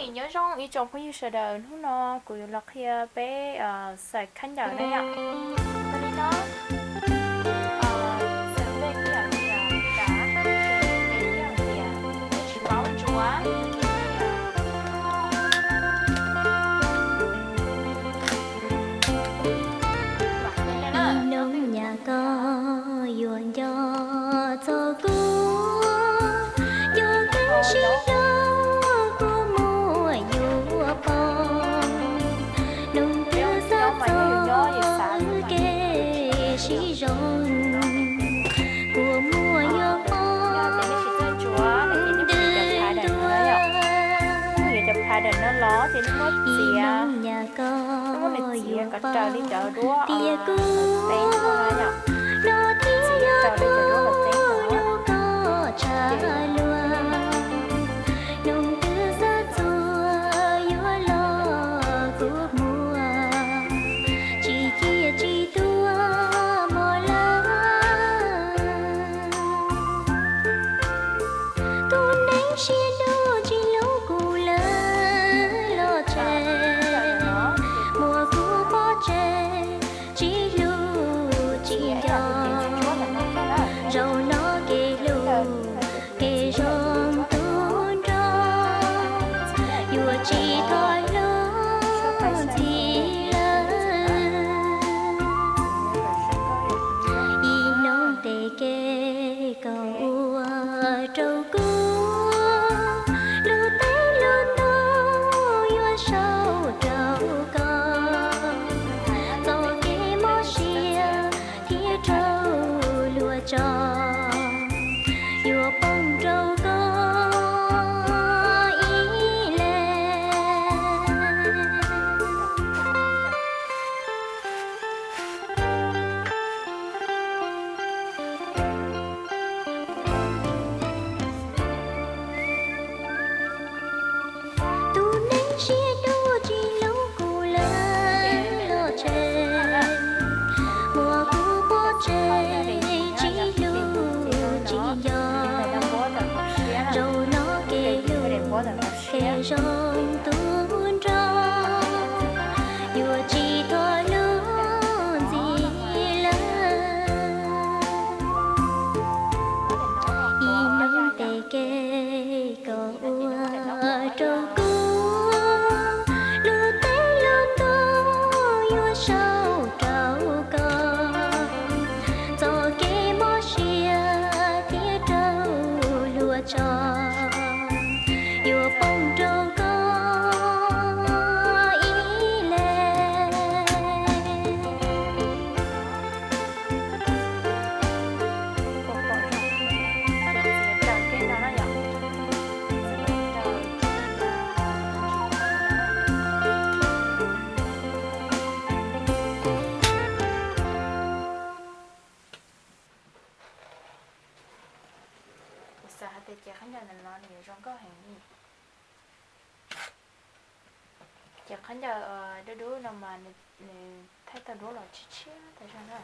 Nyob zoo ib tsoom phooj ywg sawv daws, hnub no kuv yuav los qhia peb xaws khaub ncaws na yom. Li no, Ib hnub nyam koj yuav nco txog kuv, cov keeb sib hlub kuv muaj yuav pom, hnub twg xav txog kev sib zoo, kua muag yuav poob ntws tuaj. Ib hnub nyam koj yuav pom, tias kuv los thiab yog tus hlub koj tshaj luag, hnub twg xav txog yuav los kua muag, tsis cia tsis tuag mog lawm. Tus neeg siab dub tsis hlub kuv lawm los tseg, muab kuv pov tseg tsis hlub tsis nco. Zaum no kev hlub kev zoo tu nrog, yuav tsis thov hlub ntxiv lawm. Ib hnub ntev kev koj ua rau kuv, lub teb lub taw yuav sau rau koj, txoj kev mob siab thiab rau luag tso, yuav poob rau koj ib leeg. Tus neeg siab dub tsis hlub kuv lawm los tseg, muab kuv pov tseg tsis hlub tsis nco. Zaum no kev hlub kev zoo tu nrog, yuav tsis thov hlub ntxiv lawm. Ib hnub ntev kev koj ua rau kuv, lub teb lub taw yuav sau rau koj, txoj kev mob siab thiab rau luag tso, yuav poob rau koj ib leeg. Kuv xav hais tias ces khaub ncaws ntawm no nws yuav zoo nkauj heev li. Ces khaub ncaws dub dub no mas nws thaij tau duab los tshiab tshiab tas zog na.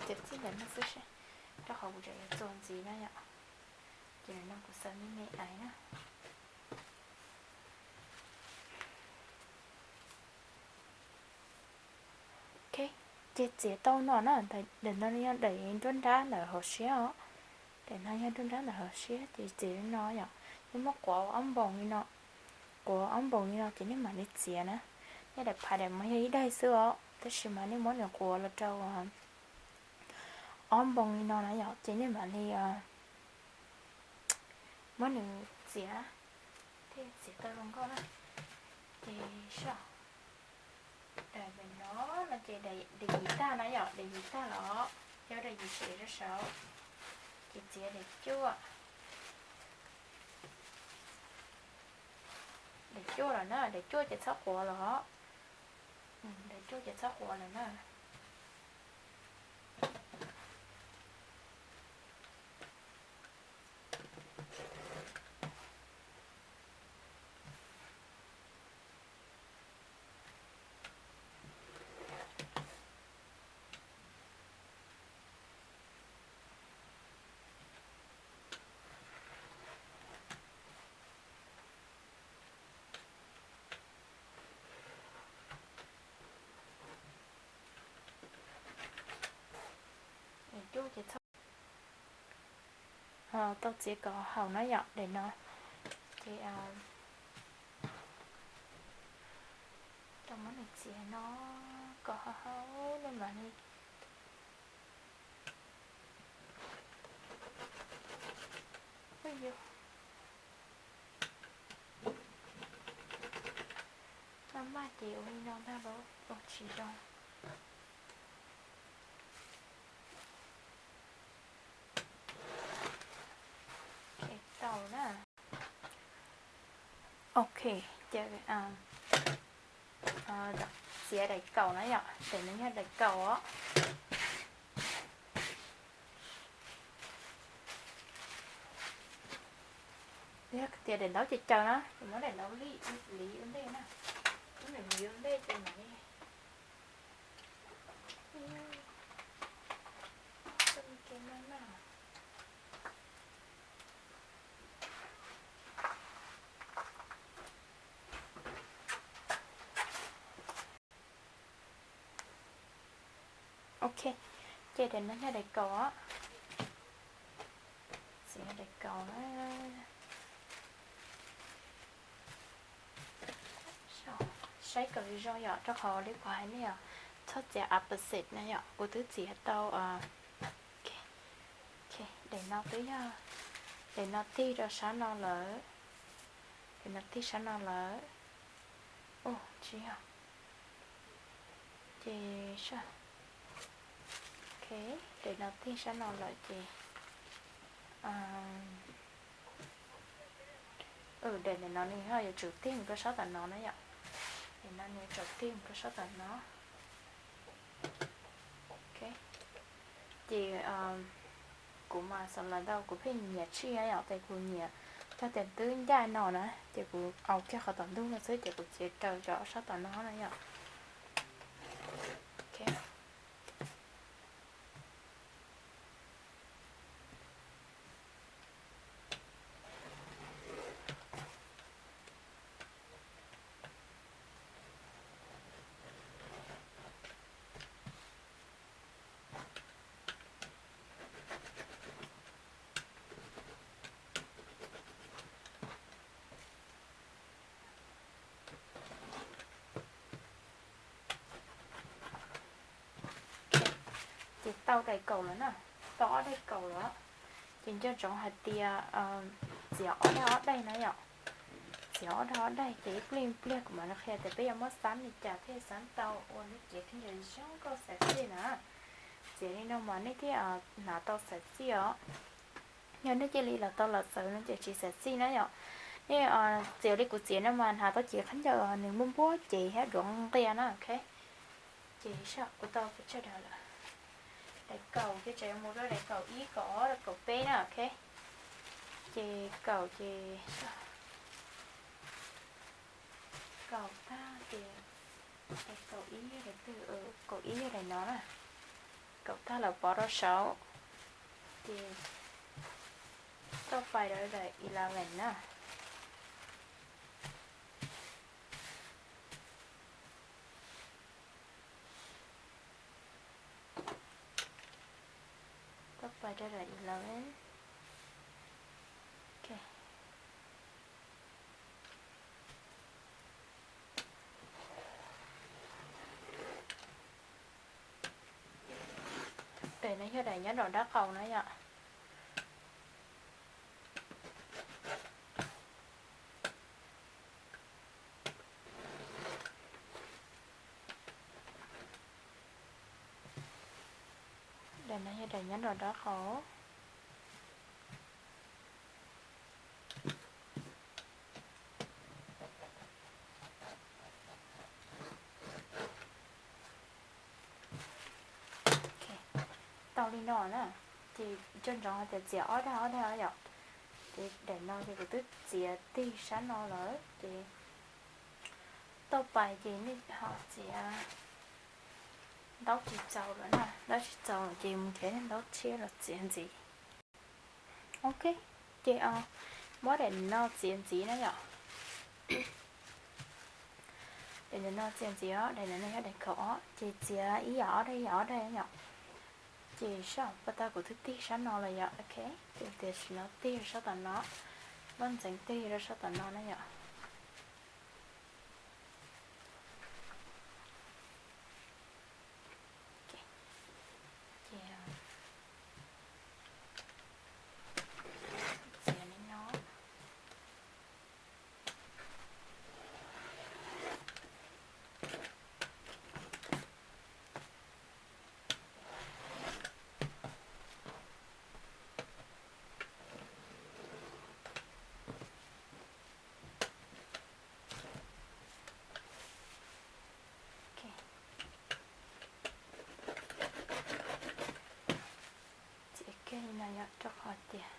Ces txij ntawm no xwb, rau qhov kuv tseem yuav txuas ntxiv na yom. Ces ntawm no kuv xaws me me aiv na. Ces txiav tau no na, daim no yog daim nruab nrab ntawm hauv siab os. Daim no yog nruab nrab ntawm hauv siab ces txiav li no yom. Nej muab quav ob npoos li no, quav ob npoos li no ces nej mam li txiav na. Nej daim phaj daim mas yog ib daim xwb os, tab sis mas nej muab nws quav los rau ob npoos li no na yom, ces nej mam li muab nws txiav, thiaj txiav tau zoo nkauj na. Ces saib, daim no no ces daim yim tag na yom, daim yim tag los. Coj daim yim tsev rau saud, ces txiav daim cuaj. Daim cuaj lawm na, daim cuaj ces txhob quav lawm os. Daim cuaj ces txhob quav lawm na. Tau txiav kom haum na yom, daim no. Ces tau muab nws txiav no kom haum haum no mas li. Noj maj ces ua li no ntag los ua tsis zoo. Tau na. Ok, ces txiav daim kaum na yom, ces nws yog daim kaum os. Yog tias daim ntaub ces caws na, ces muab daim ntaub li, liv ua ntej na. Muab nws liv ua ntej ces mam li. Ok, ces daim no yog daim kaum os. Txiav daim kaum na. Saib kom zoo zoo yom, rau qhov li kuv hais nej yom, txhob txiav opposite na yom, kuv twb txiav tau. Daim no twb yog, daim no tig rau sab no lawm, daim no tig sab no lawm. Ua tsis yog, ces, ok, daim no tig sab no lawm ces, daim no nws ho yuav tsum tig mus rau sab tom no na yom, daim no nws tsum tig mus rau sab tom no. Ces kuv mas xav los ntau kuv pheej nyiam tsij na yom, ces kuv nyiam cog tias twb ncaj no na, ces kuv qau kiag qhov tom ntug no xwb ces kuv txiav raws cov sab tom no na yom. Ces tau daim kaum lawm na, tau ob daim kaum lawm. Ces nco ntsoov hais tias txiav ob dag ob daim na yom. Txiav ob dag ob daim ces ib pliag ib pliag kuv mam li qhia tias peb yuav muab xab li cas thiaj xab tau ua lub cev khaub ncaws zoo nkauj xav txij na. Txiav li no mas nej thiaj hnav tau xav txij os. Yog nej cia li los tau los txawv no ces tsis xav txij na yom. Nej txiav li kuv txiav no mas hnav tau cev khaub ncaws nws muaj npuab cev thiab duav nqia na, ok. Ces kuv tau pes tsawg daim lawm? Daim kaum ces tseem mus rau daim kaum ib, kaum ob, kaum peb na, ok. Ces kaum ces, kaum tag ces, kaum ib yog daim twg? Kaum ib yog daim no na. Kaum tag lawm pov rau saud. Ces tau pais rau daim eleven na. Tau pais rau daim eleven. Ok. Daim no yog daim nyob rau nraub qaum na yom. No yog daim nyob rau nraub qaum. Tau li no na, ces nco ntsoov hais tias txiav ob dag ob dag yom. Ces daim no ces kuv twb txiav tig sab no lawm ces tau pais ces nej ho txiav ntaub tsis txaus lawm na, ntaub tsis txaus lawm ces mus nrhiav ntaub tshiab los txiav ntxiv. Ok, ces muab daim no txiav ntxiv na yom. Daim no txiav ntxiv os, daim no yog daim kaum ob, ces txiav ib yam ob dag ib yam ob dag yom. Ces sab paj tag kuv twb tig sab no lawm yom, ok, ces tiam sis no tig rau sab tom no, muab ntxeev tig rau sab tom no na yom. Ces txiav li no. Txiav kiag li no yom, rau qhov tias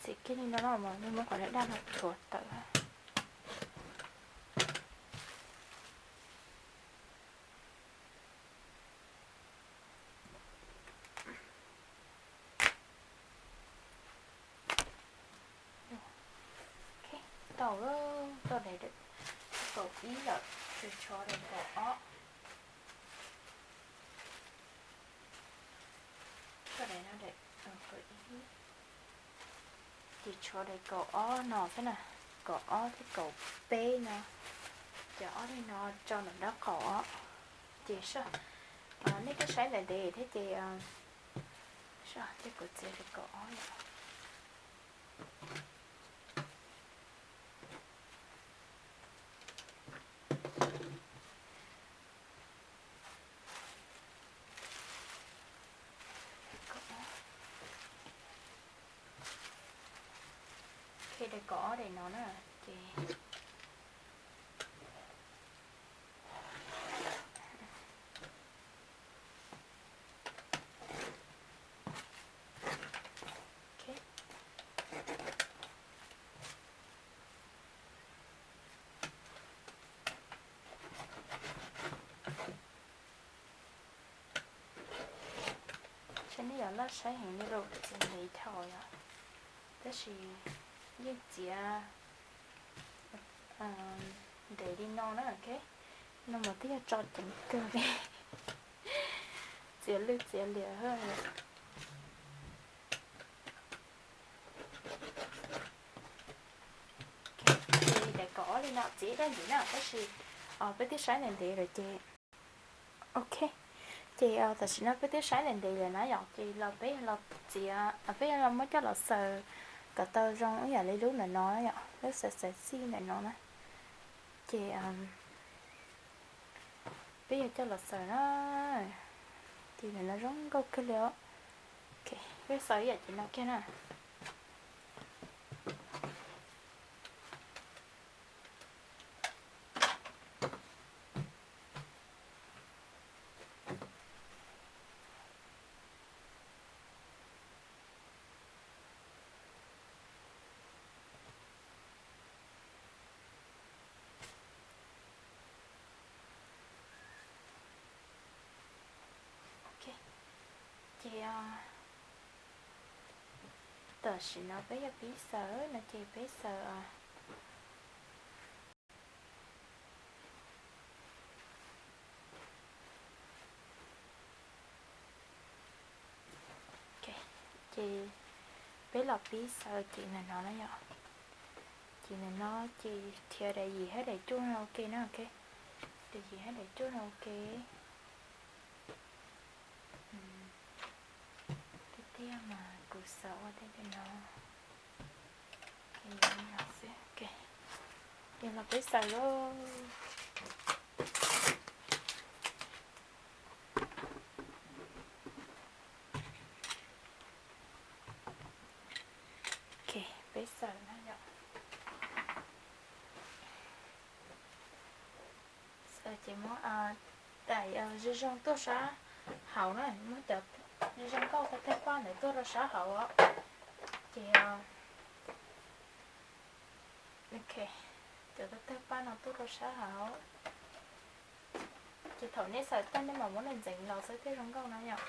txiav kiag li no na mas nej muab qhov daj daj no rhuav tawm. Tau, tau daim kaum ib lawm, ces tshuav daim kaum ob. Tau daim no, ces tshuav daim kaum ob no thiab na, kaum ob thiab kaum peb no, ces ob daim no tso nram nraub qaum os. Ces nej twb saib ntev ntev thiab ces, ces kuv txiav daim kaum ob yom. Daim kaum ob daim no na, ces Saib nej yuav laj saib heev li los txiav ntev dhau yom, tab sis yeej txiav ntev li no na, ok. No mas twb yog tso ceev kawg li, txiav lwj txiav liam. Ces daim kaum ob li no txiav daj ntxiv na, tab sis peb twb saib ntev ntev lawm ces, ok, ces tam sim no peb twb saib ntev ntev lawm na yom, ces los peb yog los txiav, peb yog los muab coj los xaws kom tau zoo ib yam li lub ntawm no yom, lub xaws xaws xij ntawm no na. Ces peb yog coj los xaws na, ces ntawm no zoo nkauj kawg li os. Ok, peb xaws ib yam ces no kiag na. Ok, ces tam sim no peb yog pib xaws no ces peb xaws Ces peb los pib xaws ces ntawm no na yom. Ces ntawm no ces rhiav daim yim hab daim cuaj no ua ke na, ok. Daim yim hab daim cuaj no ua ke. Tiag tiag mas kuv xaws ua tej no xwb, ok. Ces los peb xaws lauj. Ok, peb xaws na yom. Xaws ces muab daim zoo zoo tuaj sab hauv na, muab cov zoo zoo nkauj tawg paj ntawd tuaj rau sab hauv os. Ces, ok, cov tawg paj no tuaj rau sab hauv. Ces thaum nej xaws tag nej mam muab nws ntxeev los xwb thiaj zoo nkauj na yom.